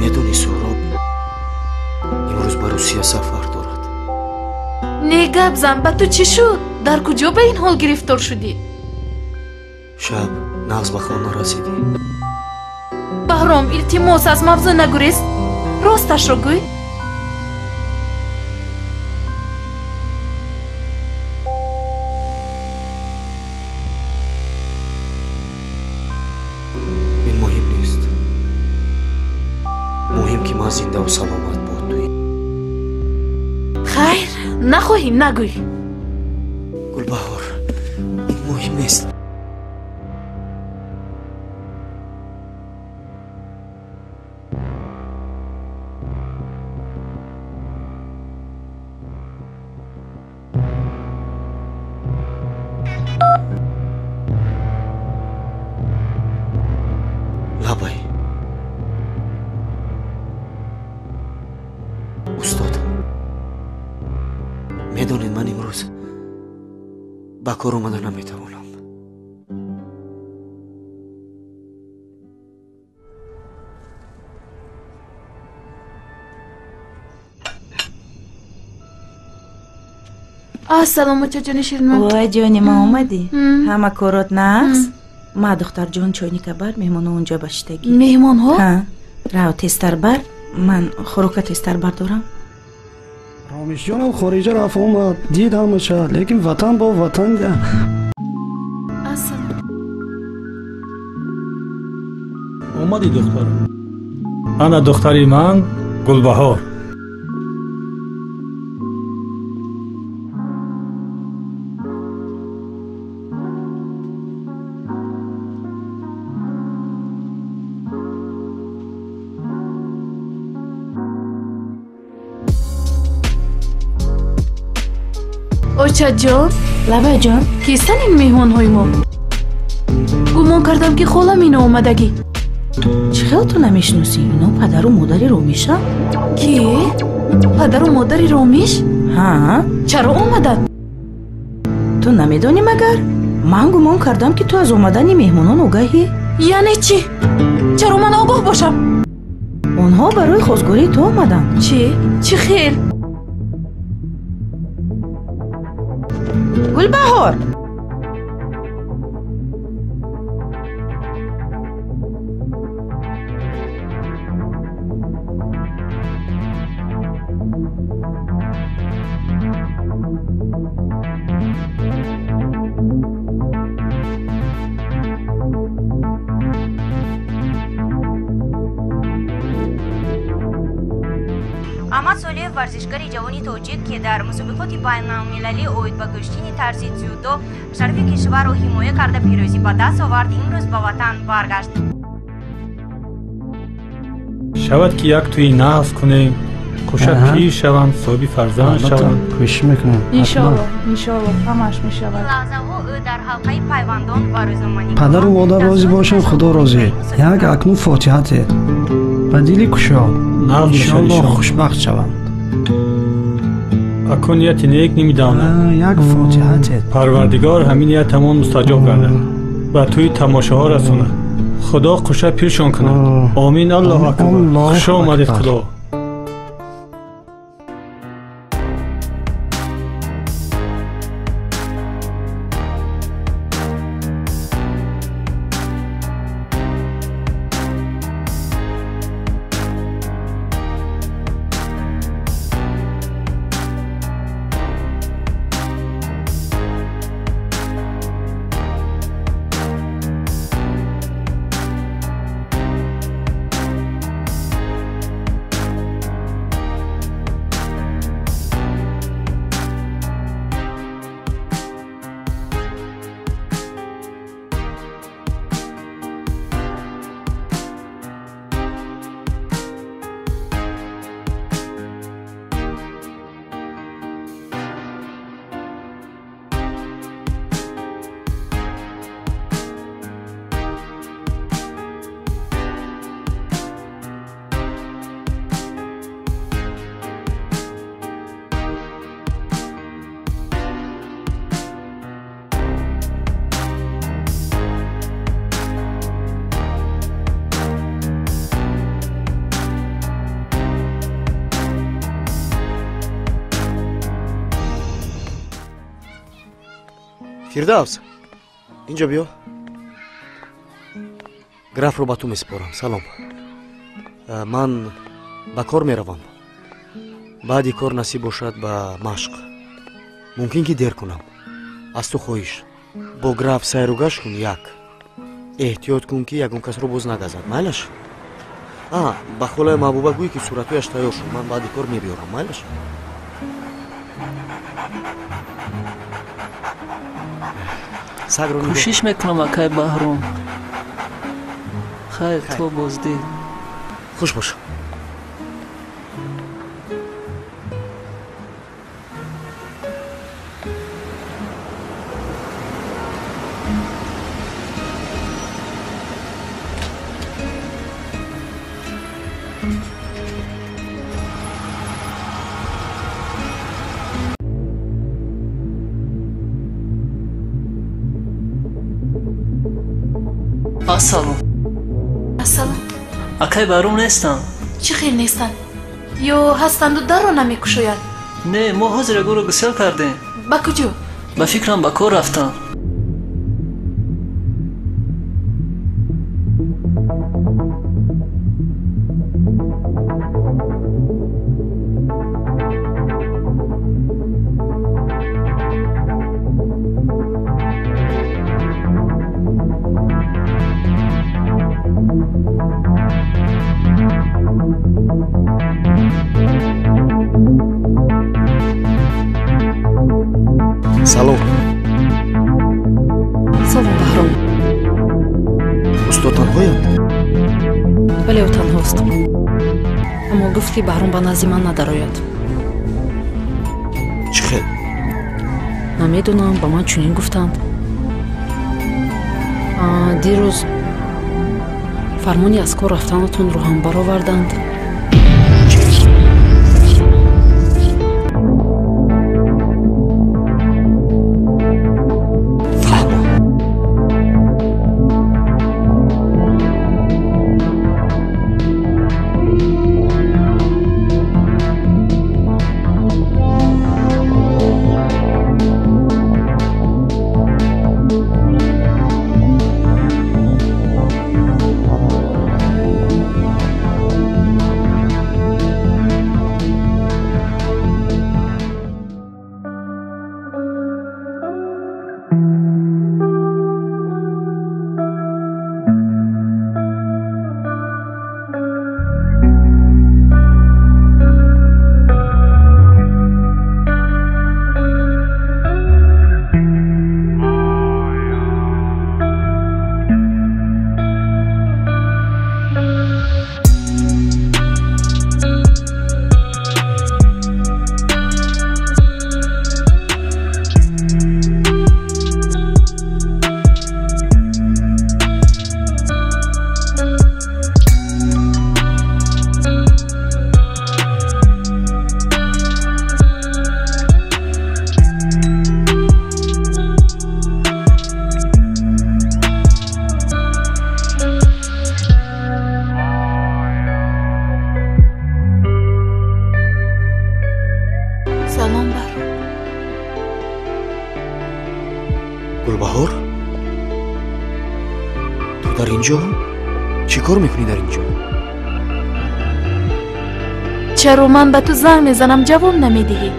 Медонӣ, Суҳроб имрӯз ба Русия сафар дорад. Не гап зан, ба ту чӣ шуд? Дар куҷо ба ин ҳол гирифтор шудӣ? Шаб нағз ба хона расидӣ. Баҳром, илтимос, аз мавзӯъ нагурез, росташро гӯй. Ин муҳим нест. Муҳим ки ман зиндаву саломат бо туем. Хайр, нахоҳӣ нагӯй. Гулбаҳор, ин муҳим нест. Лабай. Устод, медонед, ман имрӯз ба кор омада наметавонам. Ассалому, очаҷони ширинман. Вой, ҷони ма, омадӣ? Ҳама корот нағз? Ма, духтарҷон, чойника бар, меҳмонҳо унҷо ба шиштагӣ. Меҳмонҳо? Ҳа, рав тезтар бар, ман хӯрока тезтар бардорам. Ромишҷонам хориҷа рафт, омад, дид ҳамаша, лекин ватан бо ватан. Ассалом. Омадӣ, духтар? Ана духтари ман Гулбаҳор. Очаҷон. Лабайҷон. Кистанд ин меҳмонҳои мо? Гумон кардам, ки холам ино омадагӣ. Чӣ хел ту намешиносӣ? Ино падару модари Ромиша. Ки? Падару модари Ромиш? Ҳа. Чаро омаданд? Ту намедонӣ магар? Ман гумон кардам, ки ту аз омадани меҳмонон огаҳӣ. Яъне чӣ? Чаро ман огоҳ бошам? Онҳо барои хостгории ту омаданд. Чӣ? Чӣ хел? Гулбаҳор! Аҳмад Солиев, варзишгари ҷавони тоҷик, ки дар мусобиқоти байналмилалӣ оид ба гӯштини тарзи дзюдо шарафи кишварро ҳимоя карда пирӯзӣ ба даст овард, имрӯз ба ватан баргашт. Шавад, ки як тӯи нағз кунем, кӯша пир шаванд, соҳиби фарзанд шаванд. Кӯшиш мекунем. Иншоалло, иншоалло, ҳамааш мешавад. Лаҳзаҳо ӯ дар ҳалқаи пайвандон ва рӯзноманигорон Падару модар розӣ бошанд, Худо розӣ. Як акнун фотиҳа тед. Ба дили кушод. Иншоалло, хушбахт шаванд. Акун нияти нек намедонам. Як фотиҳа тед. Парвардигор ҳамин ниятамон мустаҷоб гардад, ба тӯи тамошоҳо расонад. Худо қуша пиршон кунад. Омин, Аллоҳу акбар. Хуш омадед, Худо. Фирдавс, инҷо биё. Графро ба ту месупорам. Салом. Ман ба кор меравам. Баъди кор насиб бошад ба машқ. Мумкин ки дер кунам. Аз ту хоҳиш. Бо граф сайру гашт кун як. Эҳтиёт кун ки ягон касро боз нагазад. Майлаш? Ба холаи Маҳбуба гӯй ки суратҳояш тайёр шуд. Ман баъди кор мебиёрам. Майлаш? Кӯшиш мекунам, акай Баҳром. Хайр, то боздид. Хуш бош. Ассалом. Ассалом. Акай Баҳром нестанд? Чӣ хел нестанд? Ё ҳастанду дарро намекушоянд? Не, мо ҳозир ягонро гусел кардем. Ба куҷо? Ба фикрам ба кор рафтанд. Салом. Салом, Баҳром. Устод танҳоянд? Бале, ӯ танҳост. Аммо гуфт, ки Баҳром ба назди ман надарояд. Чӣ хел? Намедонам, ба ман чунин гуфтанд. Дирӯз фармони аз кор рафтанатонро ҳам бароварданд. Гулбаҳор, ту дар инҷо чӣ кор мекунӣ дар инҷо? Чаро ман ба ту занг мезанам, ҷавоб намедиҳӣ?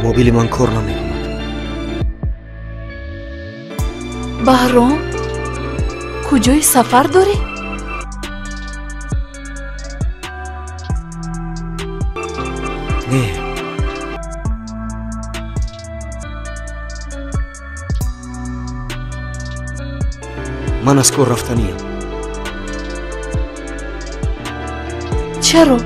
Мобили ман кор намекунад. Баҳром, куҷои сафар дорӣ? Не. Ман аз кор рафтаниям. Чаро?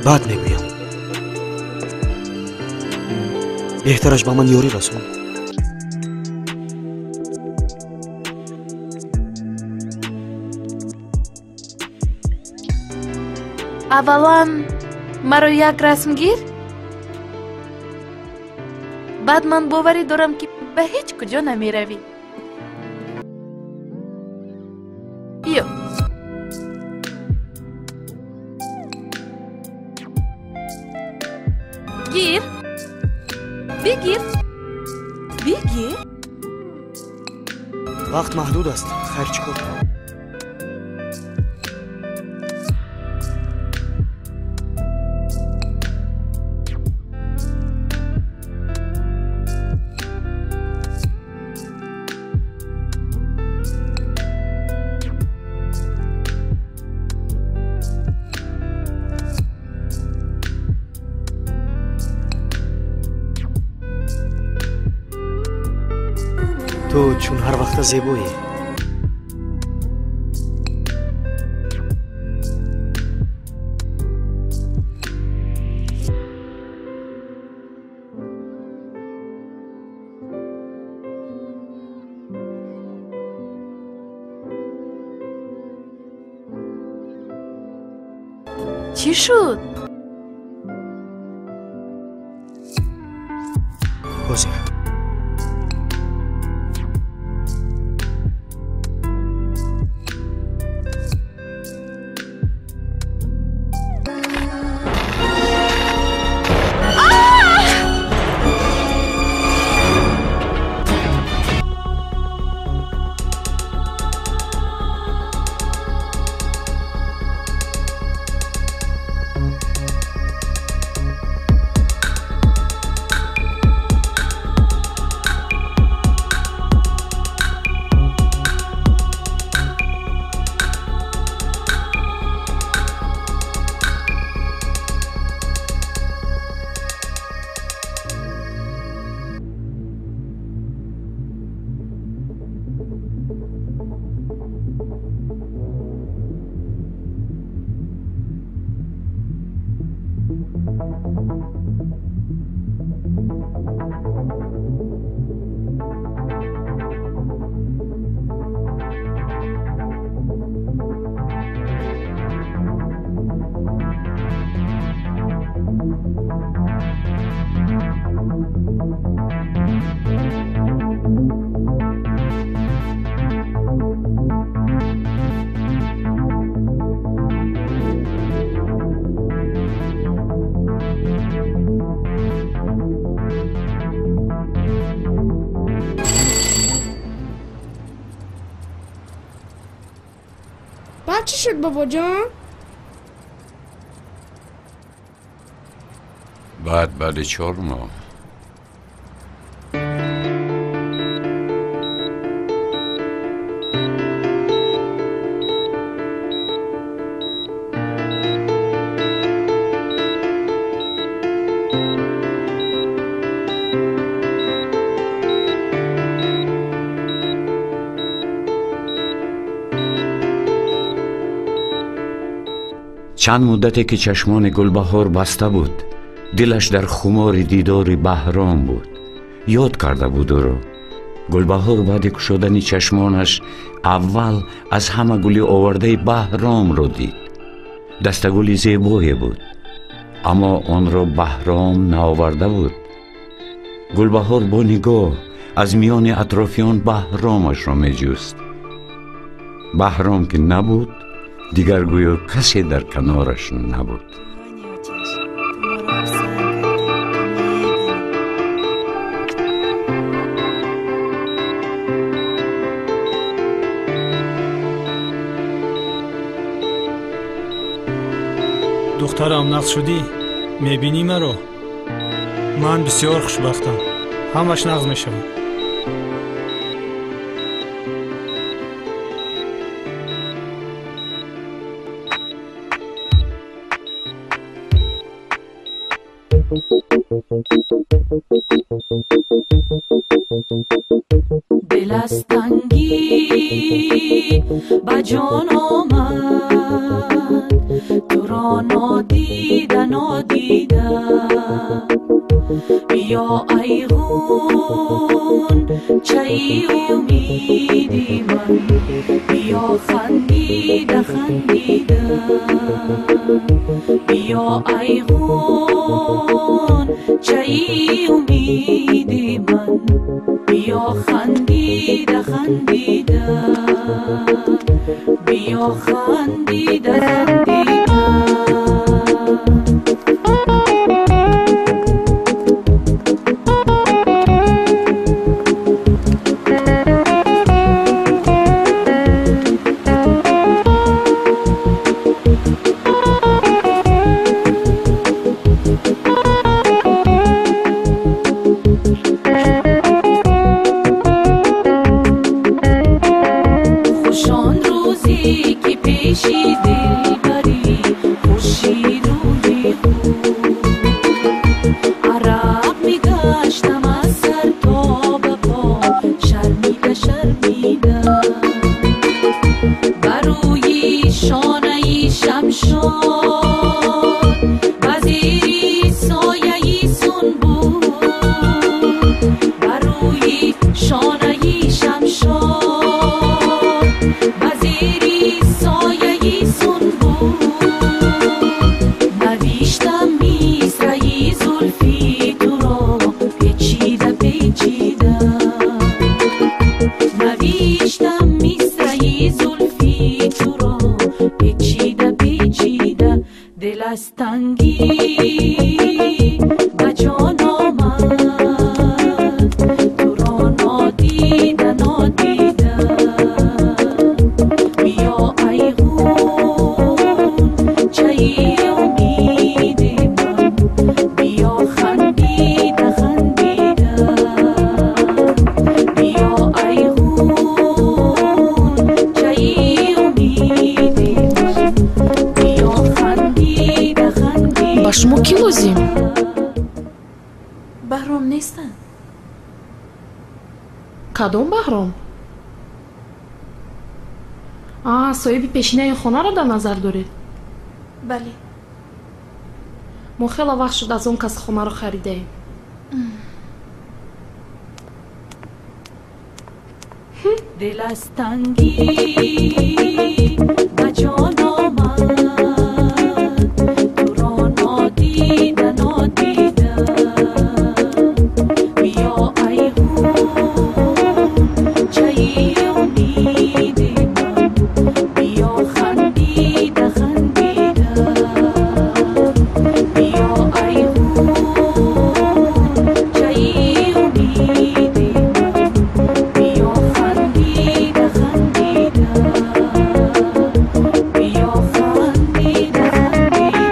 Баъд мегӯям. Беҳтараш ба ман ёрӣ расон. Аввалан маро як расм гир, баъд ман боварӣ дорам, ки ба ҳеҷ куҷо намеравӣ. Биё. Гир. Бигир. Бигир. Вақт маҳдуд аст. Хайр, чӣ кор? Ту чун ҳар вақта зебоӣ. Чӣ шуд? Ҳозир. Баъд чӣ шуд, бобоҷон? Баъди 4 моҳ. Чанд муддате ки чашмони Гулбаҳор баста буд, дилаш дар хумори дидори Баҳром буд. Ёд карда буд ӯро. Гулбаҳор баъди кушодани чашмонаш аввал аз ҳама гули овардаи Баҳромро дид. Дастагули зебое буд, аммо онро Баҳром наоварда буд. Гулбаҳор бо нигоҳ аз миёни атрофиён Баҳромашро меҷуст. Баҳром ки набуд, дигар гӯё касе дар канораш набуд. Духтарам, нағз шудӣ? Мебинӣ маро? Ман бисёр хушбахтам. Ҳамаш нағз мешавад. Дил аз тангӣ ба ҷон омад, туро нодида нодида. Биё ай ғунчаи умеди ман, биё хандида хандида. Биё ай ғунчаи умеди ман, биё хандида хандида. Биё хандида хандида. Аз тангӣ ба ҷон омад, туро нодида нодида. Биё ай ғунчаи умеди ман, биё хандида хандида. Биё ай ғунчаи умеди ман, биё хандида хандида. Ба шумо кӣ лозим? Баҳром нестанд? Кадом Баҳром? А, соҳиби пешинаи хонаро дар назар доред? Бале. Мо хеле вақт шуд аз он кас хонаро харидаем. Дил аз тангӣ ба ҷон омад, туро нодида нодида. Биё ай ғунчаи умеди ман, биё хандида хандида. Биё ай ғунчаи умеди ман, биё хандида хандида. Биё хандида хандида.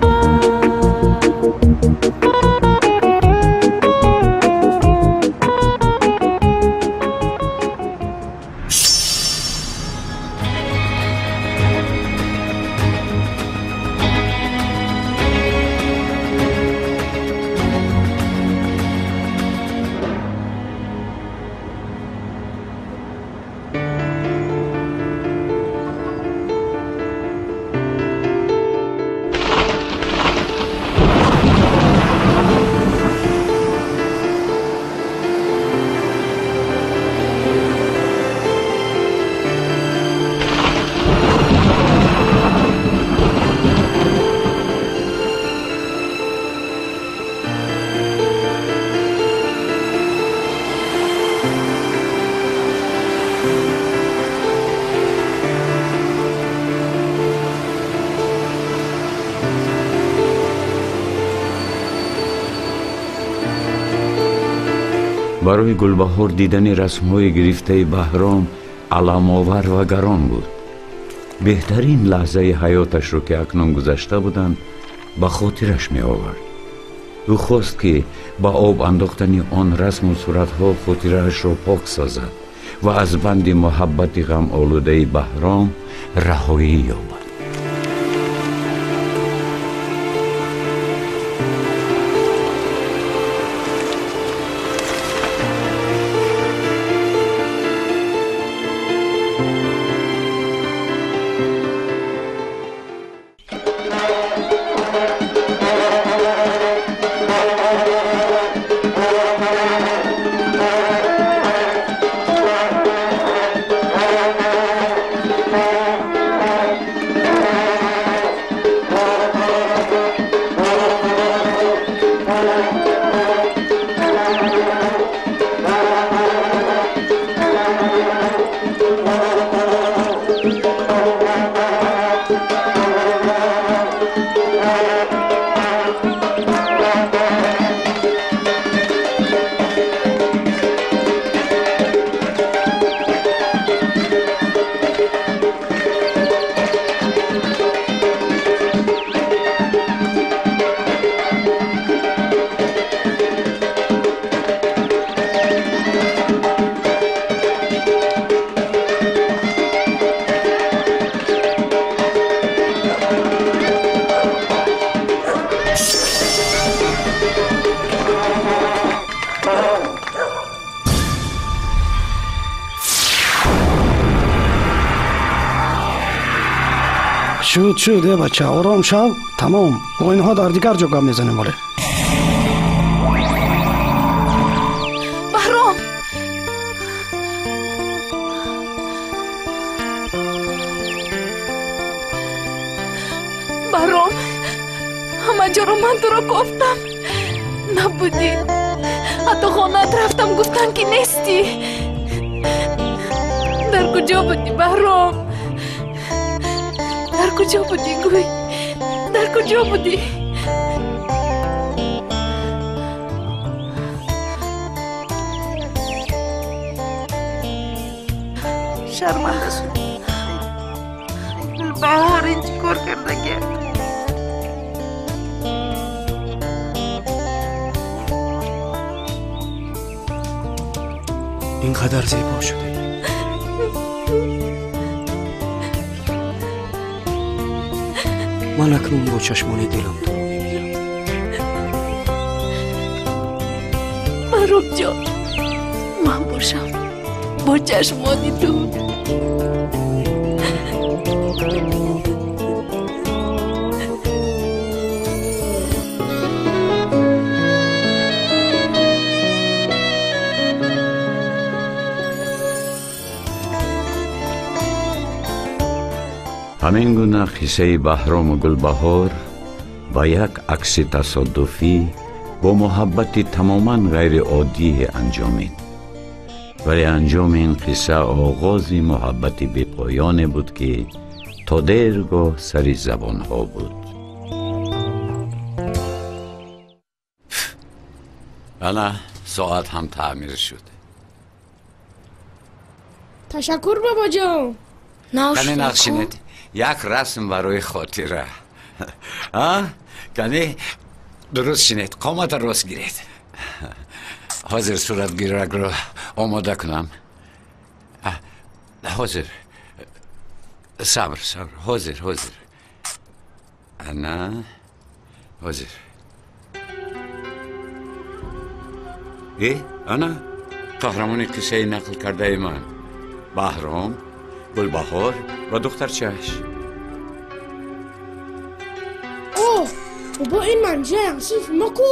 Барои Гулбаҳор дидани расмҳои гирифтаи Баҳром аламовар ва гарон буд. Беҳтарин лаҳзаи ҳаёташро, ки акнун гузашта буданд, ба хотираш меовард. Ӯ хост, ки ба об андохтани он расму суратҳо хотираашро пок созад ва аз банди муҳаббати ғамолудаи Баҳром раҳоӣ ёбад. Шуд, шуд, э бача, ором шав, тамом. Бо инҳо дар дигар ҷо гап мезанем оле. Баҳром! Баҳром, ҳама ҷоро ман туро кофтам. Набудӣ. Ҳатто хонаат рафтам, гуфтам, ки нестӣ. Дар куҷо будӣ, Баҳром? Дар куҷо будӣ, гӯй? Дар Куҷо будӣ? Шарманда шуд. Гулбаҳор, ин чӣ кор кардагият? Ин қадар зебо шуда. Ман акнун бо чашмони дилам туро мебинам. Баҳромҷон, ман бошам бо чашмони ту. Ҳамин гуна қиссаи Баҳрому Гулбаҳор ба як акси тасодуфӣ бо муҳаббати тамоман ғайриоддие анҷомид. Вале анҷоми ин қисса оғози муҳаббати бепоёне буд, ки то дергоҳ сари забонҳо буд. Ана соат ҳам таъмир шуд. Ташаккур, бобоҷон. Кане нақшинед, як расм барои хотира. Кане дуруст шинед, қомата рост гиред. Ҳозир суратгиракро омода кунам. Ҳозир, сабр, сабр, ҳозир, ҳозир. Ана, ҳозир. Э, ана қаҳрамони қиссаи нақл кардаи ман, Баҳром, Гулбаҳор ва духтарчааш. Оҳ, бобо, ин манҷаи ҳамсинфи мо ку?